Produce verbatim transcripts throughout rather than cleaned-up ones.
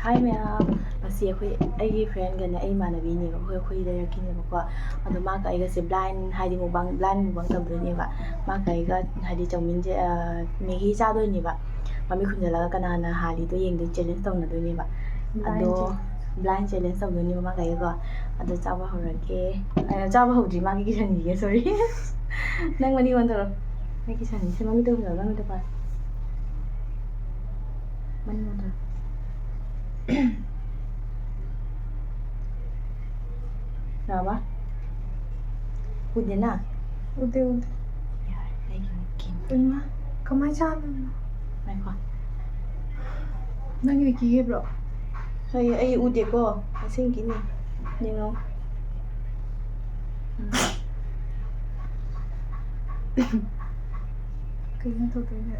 ꯍꯥꯏ ꯃꯌꯥꯝ, ꯉꯁꯤ ꯑꯩꯈꯣꯏ, ꯑꯩꯒꯤ ꯐ꯭ꯔꯦꯟꯒꯅꯦ, ꯑꯩ ꯏꯃꯥꯟꯅꯕꯤꯅꯦꯕ, ꯑꯩꯈꯣꯏ ꯍꯨꯏ ꯂꯩꯔꯛꯀꯤꯅꯦꯕꯀꯣ꯫ ꯑꯗꯣ ꯃꯥꯒ ꯑꯩꯒꯁꯦ ꯕ꯭ꯂꯥꯏꯟ, ꯍꯥꯏꯗꯤ ꯃꯨꯛꯕꯥꯡ, ꯕ꯭ꯂꯥꯏꯟ ꯃꯨꯛꯕꯥꯡ ꯇꯧꯗꯣꯏꯅꯦꯕ꯫ ꯃꯥꯒ ꯑꯩꯒ ꯍꯥꯏꯗꯤ ꯆꯧꯃꯤꯟꯁꯦ, ꯃꯦꯒꯤ ꯆꯥꯗꯣꯏꯅꯦꯕ꯫ ꯃꯃꯤꯠ ꯈꯨꯝꯖꯤꯜꯂꯒ ꯀꯅꯥꯅ ꯍꯥꯜꯂꯤꯗꯣ ꯌꯦꯡꯗꯣꯏ, ꯆꯦꯂꯦꯟꯖ ꯇꯧꯅꯗꯣꯏꯅꯦꯕ꯫ ꯑꯗꯣ ꯕ꯭ꯂꯥꯏꯟ ꯆꯦꯂꯦꯟꯖ ꯇꯧꯗꯣꯏꯅꯦꯕ ꯃꯥꯒ ꯑꯩꯒꯀꯣ꯫ ꯑꯗꯣ ꯆꯥꯕ ꯍꯧꯔꯒꯦ꯫ ꯑ, ꯆꯥꯕ ꯍꯧꯗ꯭ꯔꯤ, ꯃꯥꯒꯤ ꯀꯤꯁꯟꯈꯤꯒꯦ, ꯁꯣꯔꯤ꯫ ꯅꯪ ꯃꯅꯤꯡ ꯑꯣꯟꯊꯣꯔꯛꯑꯣ꯫ ꯑꯩ ꯀꯤꯁꯟꯈꯤꯁꯦ, ꯃꯃꯤꯠꯇ ꯈꯨꯝꯖꯤꯜꯂꯣ, ꯃꯃꯤꯠꯇ ꯄꯥꯏ꯫ ꯃꯅꯤꯡ ꯑꯣꯟꯊꯣꯔꯛꯑꯣ꯫ ꯌꯥꯔꯕ? ꯎꯗꯦꯅ? ꯎꯗꯦ, ꯎꯗꯦ꯫ ꯌꯥꯔꯦ, ꯑꯩꯒꯤ ꯃꯤꯠꯀꯤꯅꯤ꯫ ꯏꯃꯥ, ꯀꯃꯥꯏ ꯆꯥꯗꯣꯏꯅꯣ? ꯉꯥꯏꯈꯣ꯫ ꯅꯪꯒꯤꯗꯤ ꯀꯤꯒꯦꯕ꯭ꯔꯣ? ꯑꯩ, ꯑꯩ ꯎꯗꯦꯀꯣ, ꯑꯁꯦꯡꯀꯤꯅꯤ꯫ ꯌꯦꯡꯉꯣ꯫ ꯎꯝ꯫ ꯀꯩꯅꯣ ꯇꯧꯗꯣꯏꯁꯦ?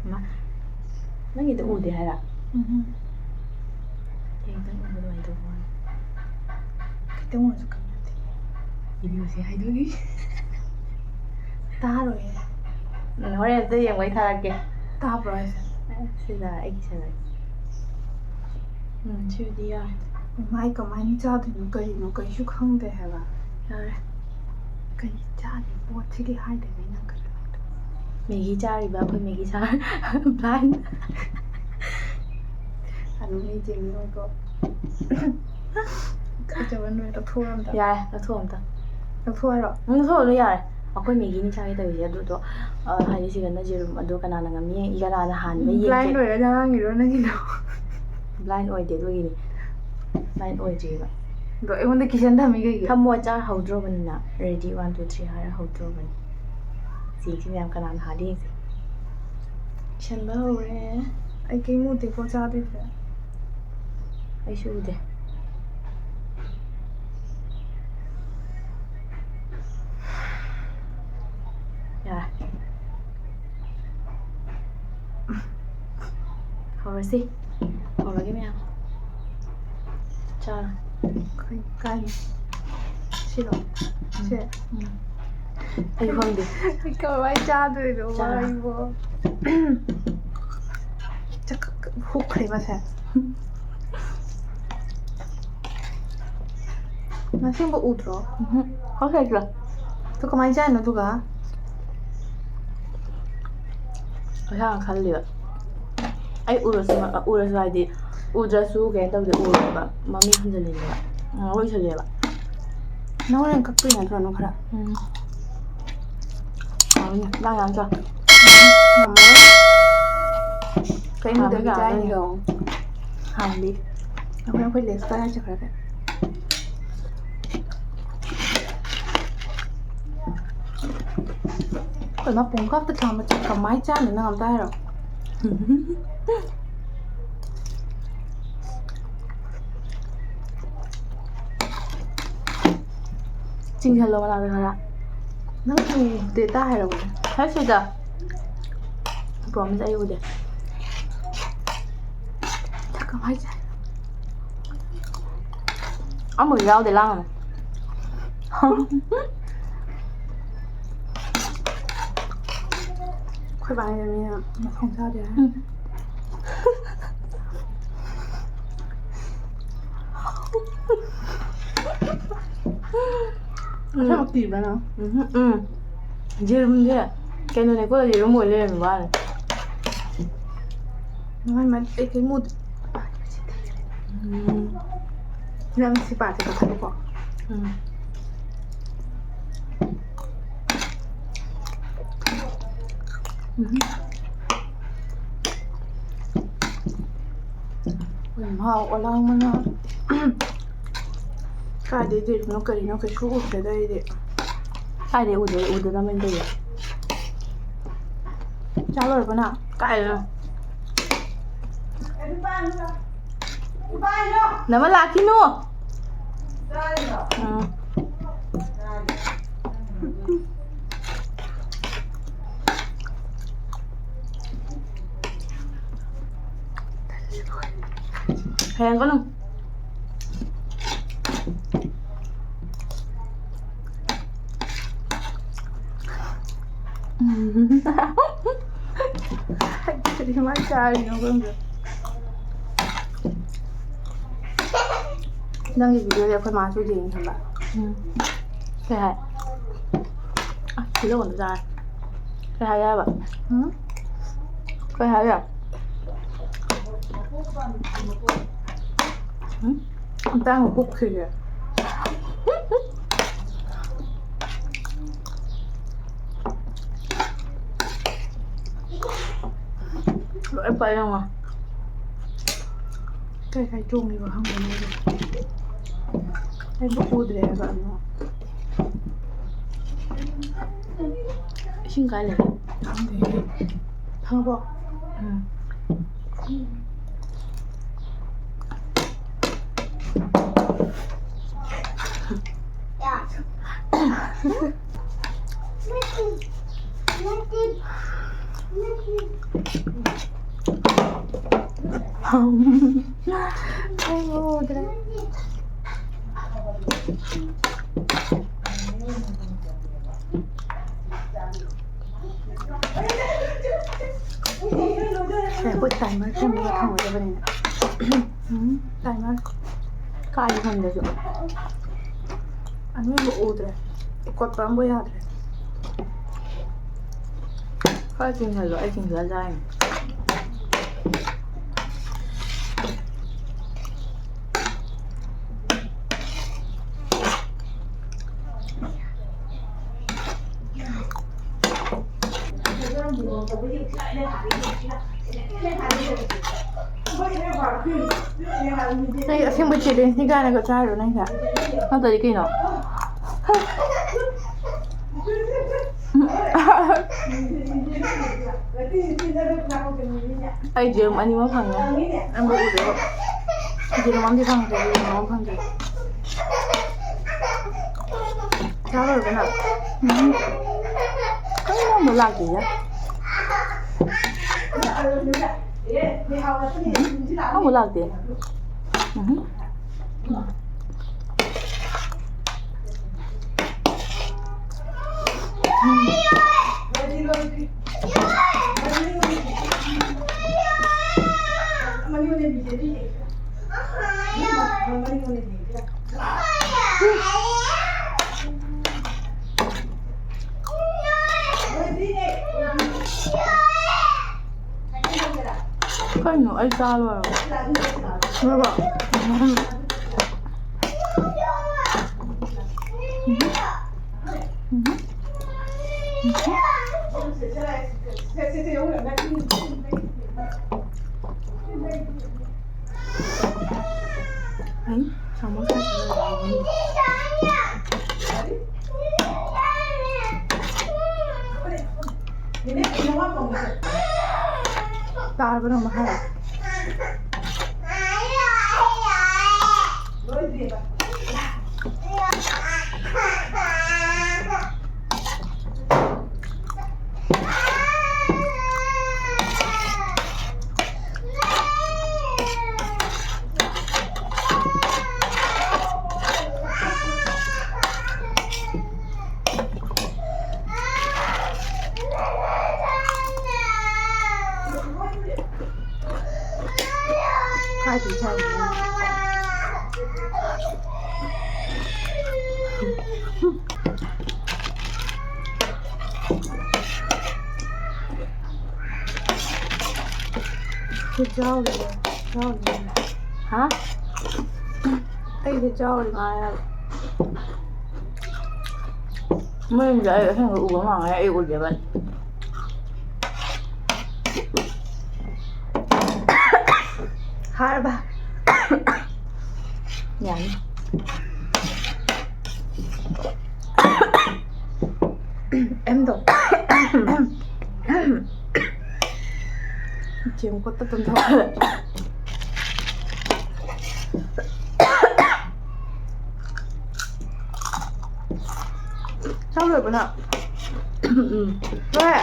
ꯃꯥ, ꯅꯪꯒꯤꯗꯣ ꯎꯗꯦ ꯍꯥꯏꯔ? ꯎꯝ꯫ ꯑꯩ ꯈꯤꯇꯪ ꯎꯕ ꯑꯗꯨꯃꯥꯏꯅ ꯇꯧꯕ ꯋꯥꯅꯤ꯫ ꯈꯤꯇꯪ ꯑꯣꯏꯔꯁꯨ ꯈꯪꯅꯗꯦ꯫ ꯚꯤꯗꯤꯑꯣꯁꯦ ꯍꯥꯏꯗꯣꯛꯏ꯫ ꯇꯥꯔꯣꯏꯌꯦ꯫ ꯎꯝ, ꯍꯣꯔꯦꯟ ꯑꯝꯇ ꯌꯦꯡꯕꯩ ꯊꯥꯔꯛꯀꯦ꯫ ꯇꯥꯕ꯭ꯔꯣ ꯍꯥꯏꯁꯦ? ꯁꯤꯗ ꯑꯩꯒꯤ ꯁꯦꯟꯅꯔꯦ꯫ ꯎꯝ, ꯁꯤꯕꯨꯗꯤ ꯌꯥꯔꯦ꯫ ꯃꯥꯏ ꯀꯃꯥꯏꯅ ꯆꯥꯗꯣꯏꯅꯣ ꯀꯔꯤꯅꯣ ꯀꯩꯁꯨ ꯈꯪꯗꯦ ꯍꯥꯏꯕ꯫ ꯌꯥꯔꯦ꯫ ꯀꯩ ꯆꯥꯗꯣꯏ ꯄꯣꯠꯁꯤꯗꯤ ꯍꯥꯏꯗꯕꯤ ꯅꯪ ꯀꯩꯅꯣ ꯇꯧ꯫ ꯃꯦꯒꯤ ꯆꯥꯔꯤꯕ ꯑꯩꯈꯣꯏ ꯃꯦꯒꯤ ꯆꯥꯔ blind꯫ ꯑꯗꯨꯝ ꯑꯩ ꯆꯦꯡꯉꯤꯀꯣ꯫ ꯀꯩꯗꯧꯕ ꯅꯣꯏ ꯂꯧꯊꯣꯛꯑꯣ ꯑꯝꯇ꯫ ꯌꯥꯔꯦ, ꯂꯧꯊꯣꯛꯑꯣ ꯑꯝꯇ꯫ ꯂꯧꯊꯣꯛꯑꯣ ꯍꯥꯏꯔꯣ? ꯎꯝ, ꯂꯧꯊꯣꯛꯑꯣ, ꯂꯣꯏ ꯌꯥꯔꯦ꯫ ꯑꯩꯈꯣꯏ ꯃꯦꯒꯤꯅꯤ ꯆꯥꯒꯦ ꯇꯧꯔꯤꯁꯦ, ꯑꯗꯨꯗꯣ, ꯑ, ꯍꯥꯏꯗꯤ ꯁꯤꯗꯅ ꯌꯦꯔꯨꯝ ꯑꯗꯣ ꯀꯅꯥꯅ ꯉꯝꯃꯤ ꯌꯦꯡ-, ꯀꯅꯥꯅ ꯍꯥꯟꯕ ꯌꯦꯡꯒꯦ꯫ Blind ꯑꯣꯏꯔꯒ ꯉꯥꯡꯉꯤꯔꯣ ꯅꯪꯒꯤꯗꯣ? Blind ꯑꯣꯏꯗꯦ, ꯑꯗꯨꯒꯤꯅꯤ꯫ Blind ꯑꯣꯏꯗ꯭ꯔꯤꯕ꯫ ꯑꯗꯣ ꯑꯩꯉꯣꯟꯗ ꯀꯤꯁꯟ ꯊꯝꯃꯤ ꯀꯩꯒꯤ? ꯊꯝꯃꯣ, ꯆꯥ ꯍꯧꯗ꯭ꯔꯣꯕꯅꯤꯅ꯫ Ready, one, two, three ꯍꯥꯏꯔ ꯍꯧꯗ꯭ꯔꯣꯕꯅꯤ꯫ ꯌꯦꯡꯁꯤ ꯃꯌꯥꯝ ꯀꯅꯥꯅ ꯍꯥꯜꯂꯤ ꯌꯦꯡꯁꯤ꯫ ꯀꯤꯁꯟꯕ ꯍꯧꯔꯦ꯫ ꯑꯩ ꯀꯩꯝ ꯎꯗꯦꯀꯣ ꯆꯥꯗꯣꯏꯁꯦ꯫ ꯑꯩꯁꯨ ꯎꯗꯦ꯫ ꯌꯥꯔꯦ꯫ ꯍꯧꯔꯁꯤ꯫ ꯍꯧꯔꯒꯦ ꯃꯌꯥꯝ꯫ ꯆꯥꯔꯣ꯫ ꯀꯩ, ꯀꯥꯏꯅꯣ? ꯁꯤꯔꯣ? ꯎꯝ꯫ ꯁꯦ? ꯎꯝ꯫ ꯑꯩ ꯈꯪꯗꯦ꯫ ꯑꯩ ꯀꯃꯥꯏ ꯆꯥꯗꯣꯏꯅꯣ ꯆꯥꯔꯣ꯫ ꯋꯥꯏꯕꯣ? ꯆꯛ ꯍꯨꯛꯈ꯭ꯔꯦ ꯃꯁꯦ꯫ ꯅꯁꯦꯡꯕ ꯎꯗ꯭ꯔꯣ? ꯎꯝ, ꯍꯣꯏ ꯍꯩꯇ꯭ꯔꯣ? ꯑꯗꯨ ꯀꯃꯥꯏꯅ ꯆꯥꯏꯅꯣ ꯑꯗꯨꯒ? ꯏꯁꯥꯅ ꯈꯜꯂꯤꯕ꯫ ꯑꯩ ꯎꯔꯁꯨ ꯎꯔꯁꯨ ꯍꯥꯏꯗꯤ ꯎꯗ꯭ꯔꯁꯨ ꯀꯩꯅꯣ ꯇꯧꯗꯦ, ꯎꯔꯣꯏꯕ꯫ ꯃꯃꯤꯡ ꯍꯟꯖꯤꯜꯂꯤꯅꯦꯕ꯫ ꯉꯥꯡ ꯂꯣꯏꯁꯜꯂꯦꯕ꯫ ꯅꯪ ꯍꯣꯔꯦꯟ ꯀꯛꯇꯣꯏ ꯅꯠꯇ꯭ꯔꯣ ꯅꯪ ꯈꯔ? ꯎꯝ꯫ ꯍꯥꯎꯅꯤ꯫ ꯅꯪ ꯌꯥꯝ ꯆꯥꯎ꯫ ꯉꯝꯃꯔꯣꯏ꯫ ꯀꯩꯅꯣꯗꯗꯤ ꯆꯥꯏꯅꯤꯗꯣ꯫ ꯍꯥꯎꯅꯤ꯫ ꯑꯩꯈꯣꯏ ꯑꯩꯈꯣꯏ ꯂꯦꯛꯁꯇ ꯍꯥꯏ ꯆꯠꯈ꯭ꯔꯒꯦ꯫ ꯑꯩꯈꯣꯏ ꯃꯥ ꯄꯨꯡ ꯀꯥꯞꯇ ꯊꯥꯡꯕ ꯆꯥꯛ ꯀꯃꯥꯏ ꯆꯥꯅꯣ ꯅꯪ ꯑꯝꯇ ꯍꯥꯏꯔꯣ? ꯆꯤꯡꯁꯜꯂꯣ ꯃꯅꯥꯛꯇ ꯈꯔ꯫ ꯅꯪ ꯎꯗꯦ ꯇꯥ ꯍꯥꯏꯔꯛꯑꯣ꯫ ꯍꯦ ꯁꯤꯗ꯫ Promise ꯑꯩ ꯎꯗꯦ꯫ ꯆꯥꯛ ꯀꯃꯥꯏ ꯆꯥꯏ? ꯑꯃꯨꯛ ꯌꯥꯎꯗꯦ ꯂꯥꯡꯒꯅꯨ꯫ ꯑꯩꯈꯣꯏ ꯕꯥꯅ ꯃꯤꯅ ꯃꯊꯣꯡ ꯆꯥꯗꯦ ꯍꯥꯏ꯫ ꯎꯝ꯫ ꯑꯁꯦꯡꯃꯛ ꯀꯤꯕ꯭ꯔꯥ ꯅꯪ? ꯎꯝ, ꯎꯝ꯫ ꯌꯦꯔꯨꯝꯁꯦ ꯀꯩꯅꯣꯅꯦꯀꯣ, ꯌꯦꯔꯨꯝ ꯑꯣꯏ ꯂꯩꯔꯝꯃꯤ ꯋꯥꯅꯦ꯫ ꯃꯥꯏ ꯃꯥꯏ ꯑꯩ ꯀꯩꯝ ꯎꯗꯦ꯫ ꯎꯝ꯫ ꯅꯪ ꯁꯤ ꯄꯥꯁꯦ ꯀꯛꯊꯠꯂꯨꯀꯣ꯫ ꯎꯝ꯫ ꯎꯝ꯫ ꯌꯥꯝ ꯍꯥꯎ ꯑꯣꯂꯥꯡ ꯃꯅꯥ꯫ ꯀꯥꯏꯗꯩ ꯂꯩꯕꯅꯣ ꯀꯔꯤꯅꯣ ꯀꯩꯁꯨ ꯎꯗ꯭ꯔꯦꯗ ꯑꯩꯗꯤ꯫ ꯀꯥꯏꯗꯩ ꯎꯗꯣꯏ? ꯎꯗꯅꯕꯅꯤ ꯇꯧꯔꯤꯁꯦ꯫ ꯆꯥ ꯂꯣꯏꯔꯕꯣ ꯅꯪ? ꯀꯥꯏꯗꯅꯣ? ꯅꯃ ꯂꯥꯛꯈꯤꯅꯨ꯫ ꯎꯝ꯫ ꯍꯌꯦꯡ ꯀꯩꯅꯣ꯫ ꯎꯝ꯫ ꯀꯃꯥꯏꯅ ꯆꯥꯔꯤꯅꯣ ꯈꯪꯗꯦ꯫ ꯅꯪꯒꯤ ꯚꯤꯗꯤꯑꯣꯗꯤ ꯑꯩꯈꯣꯏ ꯃꯥꯁꯨ ꯌꯦꯡꯉꯤ ꯈꯪꯕ꯫ ꯎꯝ꯫ ꯀꯩ ꯍꯥꯏ? ꯑꯁ, ꯁꯤꯗ ꯑꯣꯏꯅ ꯆꯥꯔꯦ꯫ ꯀꯩ ꯍꯥꯏ ꯍꯥꯏꯕ? ꯎꯝ? ꯀꯩ ꯍꯥꯏ ꯍꯥꯏꯕ? ꯎꯝ? ꯑꯝꯇ ꯍꯨꯛꯈꯤꯒꯦ꯫ ꯂꯣꯏ ꯄꯠꯂꯦꯉꯣ꯫ ꯀꯩ ꯀꯩ ꯇꯣꯡꯉꯤꯕ ꯈꯪꯗꯦ ꯃꯣꯏꯗꯣ꯫ ꯑꯩꯕꯨ ꯎꯗ꯭ꯔꯦ ꯍꯥꯏꯕ ꯑꯃꯨꯛ꯫ ꯏꯁꯤꯡ ꯀꯥꯏ ꯂꯩꯒꯦ? ꯈꯪꯗꯦ꯫ ꯐꯪꯉꯕꯣ? ꯎꯝ꯫ ꯑꯩ ꯎꯗ꯭ꯔꯦ꯫ ꯁꯦ, ꯑꯩꯈꯣꯏ timer ꯁꯦꯝꯃꯒ ꯊꯝꯒꯗꯕꯅꯤꯅꯦ꯫ ꯎꯝ, timer ꯀꯥꯏ ꯊꯝꯗꯁꯨ꯫ ꯑꯅꯣꯏꯕ ꯎꯗ꯭ꯔꯦ꯫ ꯀꯣꯠꯄ ꯑꯃꯕꯨ ꯌꯥꯗ꯭ꯔꯦ꯫ ꯈꯔ ꯆꯤꯡꯍꯜꯂꯣ, ꯑꯩ ꯆꯤꯡꯍꯜꯂ ꯆꯥꯔꯤꯅꯦ꯫ ꯅꯪꯒꯤ ꯑꯁꯦꯡꯕ challengeꯅꯤ ꯀꯥꯏꯅꯒ ꯆꯥꯏꯔꯣ ꯅꯪꯁꯦ? ꯅꯠꯇ꯭ꯔꯗꯤ ꯀꯩꯅꯣ? ꯑꯩ ꯌꯦꯔꯨꯝ ꯑꯅꯤꯃꯛ ꯐꯪꯉꯦ꯫ ꯅꯪꯕꯨ ꯎꯗ꯭ꯔꯤꯕ? ꯌꯦꯔꯨꯝ ꯑꯃꯗꯤ ꯐꯪꯗ꯭ꯔꯦ, ꯌꯦꯔꯨꯝ ꯑꯃ ꯐꯪꯗ꯭ꯔꯦ꯫ ꯆꯥ ꯂꯣꯏꯔꯕꯣ ꯅꯪ? ꯎꯝ꯫ ꯀꯩꯅꯣ ꯑꯃꯨꯛ ꯂꯥꯛꯇꯦꯗ꯫ ꯑꯃꯨꯛ ꯂꯥꯛꯇꯦ꯫ ꯎꯝ꯫ ꯀꯩꯅꯣ ꯑꯩ ꯆꯥ ꯂꯣꯏꯔꯕ? ꯂꯣꯏꯔꯕꯣ? ꯑꯩ ꯁꯥꯃꯣꯁꯥ ꯆꯥꯔꯨꯔꯦ꯫ ꯇꯥꯔꯕ ꯅꯪ ꯃꯈꯥꯗ? ꯀꯥꯏꯗꯩ ꯆꯥꯏꯅꯣ? ꯁꯤ ꯆꯥꯎꯔꯤꯕ, ꯆꯥꯎꯔꯤꯕ꯫ ꯍꯥ? ꯑꯩꯗꯤ ꯆꯥꯎꯔꯤ ꯉꯥꯏ ꯍꯥꯏꯕ꯫ ꯃꯣꯏ ꯌꯨꯝꯗ ꯑꯩ ꯑꯁꯦꯡꯕ ꯎꯕ ꯃꯥꯡꯉꯦ, ꯑꯩ ꯎꯗꯦꯕ꯫ ꯍꯥꯔꯕ? ꯌꯥꯅꯤ꯫ ꯑꯦꯝꯗꯣ꯫ ꯆꯦꯡ ꯀꯣꯠꯄ ꯇꯝꯊꯣꯛ꯫ ꯆꯥꯛ ꯂꯣꯏꯔꯕꯣ ꯅꯪ? ꯎꯝ꯫ ꯂꯣꯏꯔꯦ?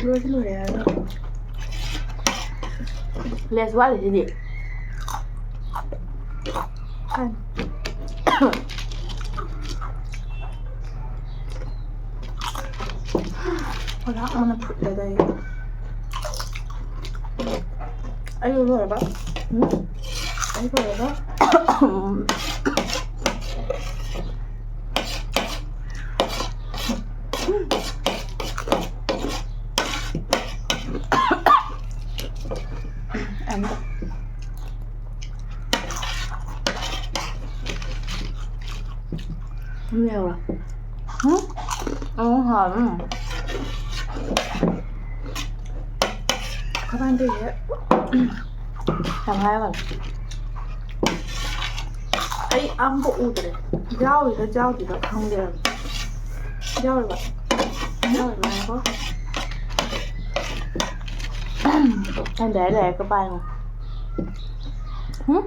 ꯂꯣꯏꯗꯤ ꯂꯣꯏꯔꯦ ꯍꯥꯏꯔꯒ꯫ ꯂꯦꯁ ꯋꯥꯠꯂꯤꯁꯤꯗꯤ꯫ ꯀꯩꯅꯣ? ꯈꯣꯏꯔꯥꯛ ꯑꯃꯅ ꯐꯨꯠꯂꯦꯗ ꯑꯩ꯫ ꯑꯩ ꯂꯣꯏꯔꯕ? ꯎꯝ? ꯑꯩ ꯂꯣꯏꯔꯦꯗ꯫ ꯑꯝꯇ꯫ ꯎꯝ, ꯌꯥꯎꯔꯣ꯫ ꯎꯝ? ꯑꯣ, ꯍꯥꯎꯋꯦ꯫ ꯎꯝ꯫ ꯀꯃꯥꯏꯅ ꯇꯧꯔꯤꯒꯦ? ꯌꯥꯝ ꯍꯥꯏꯔꯒꯅꯨ꯫ ꯑꯩ ꯑꯝꯕꯨꯛ ꯎꯗ꯭ꯔꯦ꯫ ꯌꯥꯎꯔꯤꯔ ꯌꯥꯎꯗ꯭ꯔꯤꯔ ꯈꯪꯗꯦ ꯍꯥꯏꯕ꯫ ꯌꯥꯎꯔꯤꯕ? ꯌꯥꯎꯔꯤꯕ ꯉꯥꯏꯈꯣ꯫ ꯑꯩ ꯂꯩꯔꯦ, ꯂꯩꯔꯦ, ꯀꯄꯥꯏ ꯉꯣ꯫ ꯍꯨꯝ?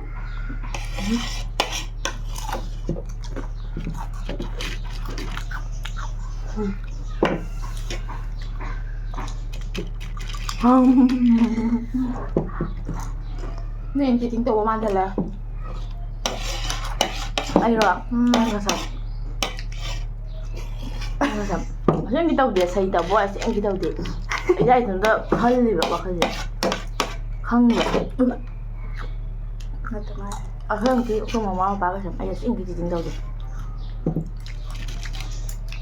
ꯅꯣꯏ ꯑꯦꯗꯤꯇꯤꯡ ꯇꯧꯕ ꯃꯥꯟꯁꯤꯜꯂꯦ꯫ ꯑꯩꯔꯣ? ꯎꯝ꯫ ꯑꯩ ꯉꯁꯥꯏ, ꯑꯩ ꯉꯁꯥꯏ, ꯑꯁꯦꯡꯀꯤ ꯇꯧꯗꯦ, ꯁꯩ ꯇꯧꯕ ꯑꯁꯦꯡꯀꯤ ꯇꯧꯗꯦ꯫ ꯑꯩ ꯏꯊꯟꯇ ꯈꯜꯂꯤꯕ ꯋꯥꯈꯜꯁꯦ꯫ ꯈꯪꯗꯦ꯫ ꯅꯠꯇ ꯃꯥꯜꯂꯦ꯫ ꯑꯁꯦꯡꯀꯤ ꯑꯩꯈꯣꯏ ꯃꯃꯥ ꯃꯄꯥꯒ ꯁꯨꯝ ꯑꯩ ꯑꯁꯦꯡꯀꯤ ꯏꯗꯤꯇꯤꯡ ꯇꯧꯗꯦ꯫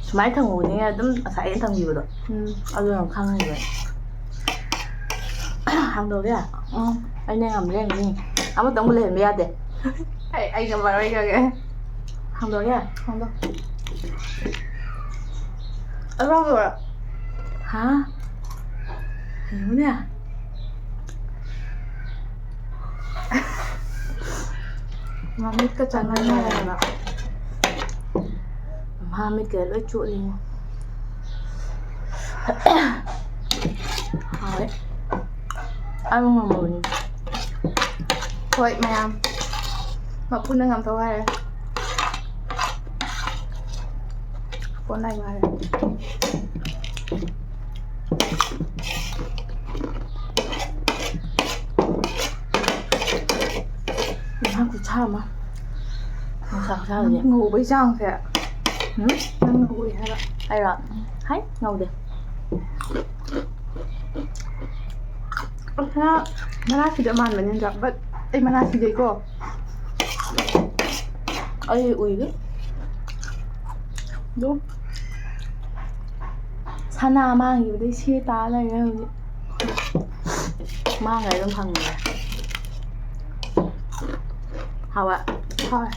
ꯁꯨꯃꯥꯏꯅ ꯊꯝꯃꯨꯕꯅꯤꯅ ꯑꯗꯨꯝ ꯉꯁꯥꯏ ꯑꯩꯅ ꯊꯝꯈꯤꯕꯗꯣ꯫ ꯎꯝ꯫ ꯑꯗꯨꯅ ꯈꯪꯉꯤꯕ꯫ ꯍꯥꯡꯗꯣꯛꯑꯒꯦ? ꯎꯝ꯫ ꯑꯩꯅ ꯉꯝꯗ꯭ꯔꯦ ꯌꯦꯡꯒꯦ꯫ ꯑꯃꯇꯪꯕꯨ ꯂꯩꯍꯟꯕ ꯌꯥꯗꯦ꯫ ꯑꯩ, ꯑꯩ ꯉꯝꯃꯔꯣꯏ ꯈꯪꯉꯦ꯫ ꯍꯥꯡꯗꯣꯛꯑꯒꯦ? ꯍꯥꯡꯗꯣꯛ꯫ ꯑꯗꯨ ꯍꯥꯡꯗꯣꯛꯑꯣꯔꯥ? ꯍꯥ? ꯌꯦꯡꯉꯨꯅꯦ꯫ ꯃꯃꯤꯠꯀ ꯆꯪꯍꯟꯅꯔꯦꯕ꯫ ꯃꯥ ꯃꯤꯠꯀ ꯂꯣꯏ ꯆꯣꯠꯂꯤꯉꯣ꯫ ꯍꯥꯎꯋꯦ꯫ ꯑꯩ ꯉꯝꯃꯣꯏꯌꯦ꯫ ꯍꯣꯏ, ꯃꯌꯥꯝ꯫ ꯃꯄꯨꯅ ꯉꯝꯊꯧ ꯍꯥꯏꯔꯦ꯫ ꯀꯣꯟꯅ ꯉꯥꯏꯔꯦ꯫ ꯏꯟꯁꯥꯡ ꯈꯨꯠꯁꯥ ꯑꯃ꯫ ꯅꯨꯡꯁꯥ ꯈꯨꯠꯁꯥꯁꯦ꯫ ꯅꯪ ꯉꯧꯕꯩ ꯆꯥꯡꯁꯦ꯫ ꯎꯝ? ꯅꯪ ꯉꯧꯋꯦ ꯍꯥꯏꯕ꯫ ꯑꯩꯔꯣ? ꯍꯥꯏ, ꯉꯧꯗꯦ꯫ ꯃꯅꯥ, ꯃꯅꯥ ꯁꯤꯗ ꯃꯥꯟꯕꯅꯤ ꯅꯠꯇ꯭ꯔꯥ? But ꯑꯩ ꯃꯅꯥ ꯁꯤꯗꯩꯀꯣ꯫ ꯑꯩ ꯎꯏꯔꯦ꯫ ꯑꯗꯨꯝ ꯁꯅꯥ ꯃꯥꯡꯈꯤꯕꯗꯩ ꯁꯤ ꯇꯥ ꯂꯩꯔꯦ ꯍꯧꯖꯤꯛ꯫ ꯃꯥꯡꯈ꯭ꯔꯦ ꯑꯗꯨꯝ ꯐꯪꯉꯦ꯫ ꯍꯥꯎꯕ꯫ ꯍꯣꯏ꯫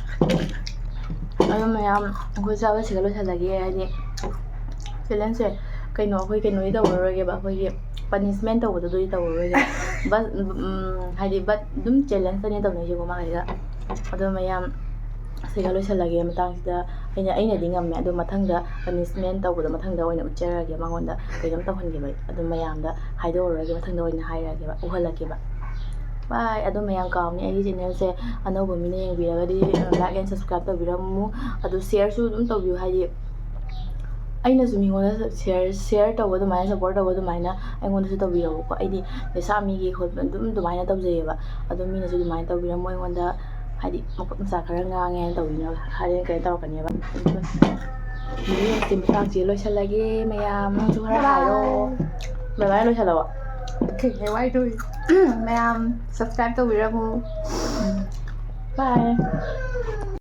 ꯑꯗꯨ ꯃꯌꯥꯝ ꯑꯩꯈꯣꯏ ꯆꯥꯕ ꯁꯤꯒ ꯂꯣꯏꯁꯤꯜꯂꯒꯦ꯫ ꯍꯥꯏꯗꯤ ꯆꯦꯂꯦꯟꯖꯁꯦ ꯀꯩꯅꯣ ꯑꯩꯈꯣꯏ ꯀꯩꯅꯣꯗꯤ ꯇꯧꯔꯔꯣꯏꯒꯦꯕ, ꯑꯩꯈꯣꯏꯒꯤ ꯄꯅꯤꯁꯃꯦꯟ ꯇꯧꯕꯗꯨꯗꯤ ꯇꯧꯔꯔꯣꯏꯒꯦ꯫ ꯕꯠ ꯍꯥꯏꯗꯤ ꯕꯠ ꯑꯗꯨꯝ ꯆꯦꯂꯦꯟꯖꯇꯅꯦ ꯇꯧꯅꯩꯁꯦꯀꯣ ꯃꯥꯒꯤꯗ꯫ ꯑꯗꯣ ꯃꯌꯥꯝ ꯁꯤꯒ ꯂꯣꯏꯁꯤꯜꯂꯒꯦ ꯃꯇꯥꯡꯁꯤꯗ꯫ ꯑꯩꯅ ꯑꯩꯅꯗꯤ ꯉꯝꯃꯦ, ꯑꯗꯣ ꯃꯊꯪꯗ ꯄꯅꯤꯁꯃꯦꯟ ꯇꯧꯕꯗꯣ ꯃꯊꯪꯗ ꯑꯣꯏꯅ ꯎꯠꯆꯔꯒꯦ ꯃꯉꯣꯟꯗ꯫ ꯀꯩꯅꯣꯝ ꯇꯧꯍꯟꯒꯦꯕ ꯑꯩ ꯑꯗꯨꯝ ꯃꯌꯥꯝꯗ ꯍꯥꯏꯗꯣꯛꯑꯔꯣꯏꯒꯦ, ꯃꯊꯪꯗ ꯑꯣꯏꯅ ꯍꯥꯏꯔꯛꯑꯒꯦꯕ, ꯎꯍꯜꯂꯛꯀꯦꯕ꯫ ꯕꯥꯏ꯫ ꯑꯗꯣ ꯃꯌꯥꯝ ꯀꯥꯎꯅꯤ ꯑꯩꯒꯤ ꯆꯦꯅꯦꯜꯁꯦ ꯑꯅꯧꯕ ꯃꯤꯅ ꯌꯦꯡꯕꯤꯔꯒꯗꯤ ꯂꯥꯏꯛ ꯑꯦꯟ ꯁꯕꯁꯀ꯭ꯔꯥꯏꯕ ꯇꯧꯕꯤꯔꯝꯃꯨ꯫ ꯑꯗꯨ ꯁꯤꯌꯔꯁꯨ ꯑꯗꯨꯝ ꯇꯧꯕꯤꯌꯨ, ꯍꯥꯏꯗꯤ ꯑꯩꯅꯁꯨ ꯃꯤꯉꯣꯟꯗ ꯁꯤꯌꯔ ꯁꯤꯌꯔ ꯇꯧꯕ ꯑꯗꯨꯃꯥꯏꯅ, ꯁꯞꯄꯣꯔꯠ ꯇꯧꯕ ꯑꯗꯨꯃꯥꯏꯅ ꯑꯩꯉꯣꯟꯗꯁꯨ ꯇꯧꯕꯤꯔꯛꯎꯀꯣ꯫ ꯑꯩꯗꯤ ꯂꯩꯁꯥꯃꯤꯒꯤ ꯈꯣꯠꯄ ꯑꯗꯨꯝ ꯑꯗꯨꯃꯥꯏꯅ ꯇꯧꯖꯩꯌꯦꯕ꯫ ꯑꯗꯣ ꯃꯤꯅꯁꯨ ꯑꯗꯨꯃꯥꯏꯅ ꯇꯧꯕꯤꯔꯝꯃꯣ ꯑꯩꯉꯣꯟꯗ, ꯍꯥꯏꯗꯤ ꯃꯈꯨꯠ ꯃꯁꯥ ꯈꯔ ꯉꯥꯡꯉꯦꯅ ꯇꯧꯕꯤꯅꯕ ꯍꯥꯏꯗꯤ ꯀꯩꯅꯣ ꯇꯧꯔꯛꯀꯅꯦꯕ꯫ ꯚꯤꯗꯤꯑꯣꯁꯤ ꯃꯇꯥꯡꯁꯤ ꯂꯣꯏꯁꯤꯜꯂꯒꯦ ꯃꯌꯥꯝ꯫ ꯅꯪꯁꯨ ꯈꯔ ꯍꯥꯏꯔꯣ꯫ ꯕꯥꯏ ꯕꯥꯏ ꯂꯣꯏꯁꯤꯜꯂꯕꯣ? ꯀꯩ ꯍꯥꯏ ꯋꯥꯏꯗꯣꯏ? ꯃꯌꯥꯝ ꯁꯕꯁꯀ꯭ꯔꯥꯏꯕ ꯇꯧꯕꯤꯔꯝꯃꯨ꯫ ꯕꯥꯏ꯫